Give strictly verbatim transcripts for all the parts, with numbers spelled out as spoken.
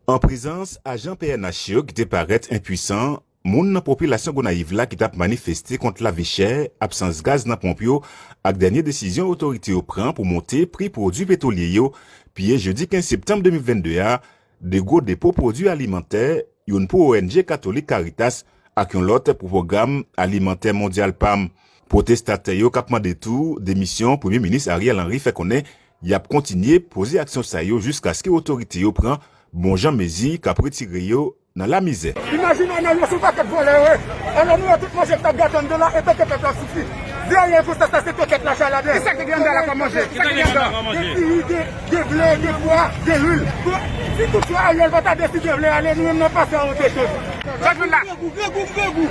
An prezans ajan P N H yo ki te parèt enpwisan, moun nan popilasyon Gonayiv la ki t ap manifeste kont lavi chè, absans gaz nan ponp yo, ak dènye desizyon otorite yo pran pou monte pri pwodui petwolye yo, piye jedi kenz septanm de mil vennde a, de gwo depo pwodui alimantè, youn pou O N G katolik Caritas ak yon lòt pou pwogram alimantè mondyal, pam. Pwotestatè yo k ap mande tou demisyon Premye Minis Ariel Henry fè konnen y ap kontinye poze aksyon sa yo jiskaske otorite yo pran bon jan mezi k ap retire yo nan lamizè. Imajine nou yo sou pakèt vòlè yo, wi. Alò nou yo tout manje k t ap gate anndan la, e pete pèp la sifi. Dèyè pou sa, sa se pete la chalabè. Kisa ki gen anndan la kòm manje? Kisa ki gen anndan? De diri, de, de ble, de pwa, de lwil. Bon, si toutfwa Ariel pa ta deside vle ale, nou menm n ap pase a wote tout. Sa vin la. Grangou, grangou, grangou.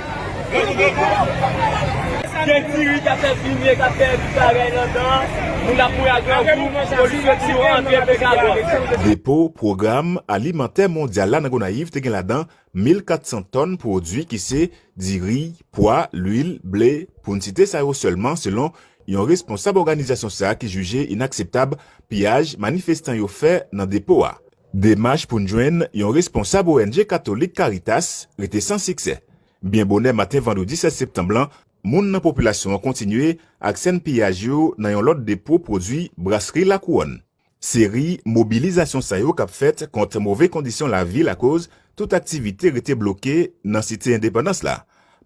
Gen diri k ap fè fimye, k ap fè bagay nan dan. Moun ap mouri ak grangou, polis yo di yo antre pekagò. Depo pwogram alimantè mondyal la nan Gonayiv te gen ladan mil kat san tòn pwodui ki se diri, pwa, lwil, ble, pou n site sa yo sèlman, selon yon responsab òganizasyon sa a ki jije inakseptab piyaj manifestan yo fè nan depo a. Demach pou n jwenn yon responsab O N G katolik Caritas rete san siksè. Byen bonè maten vandredi sèz septanm lan, moun nan popilasyon an kontinye ak sèn piyaj yo nan yon lòt depo pwodui Brasri Lakouwòn. Seri mobilizasyon sa yo k ap fèt kont move kondisyon lavi lakoz tout aktivite rete bloke nan Site Endepandans la.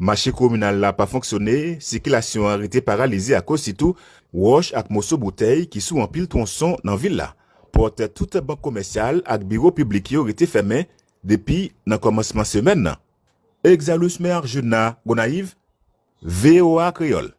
Mache kominal la pa fonksyone, sikilasyon an rete paralize akoz sitou wòch ak moso boutèy ki sou anpil twonson nan vil la. Pòt tout bank komèsyal ak biwo piblik yo rete fèmen depi nan kòmansman semèn nan. Exalus Mé Arjuna, Gonayiv, V O A Kreyòl.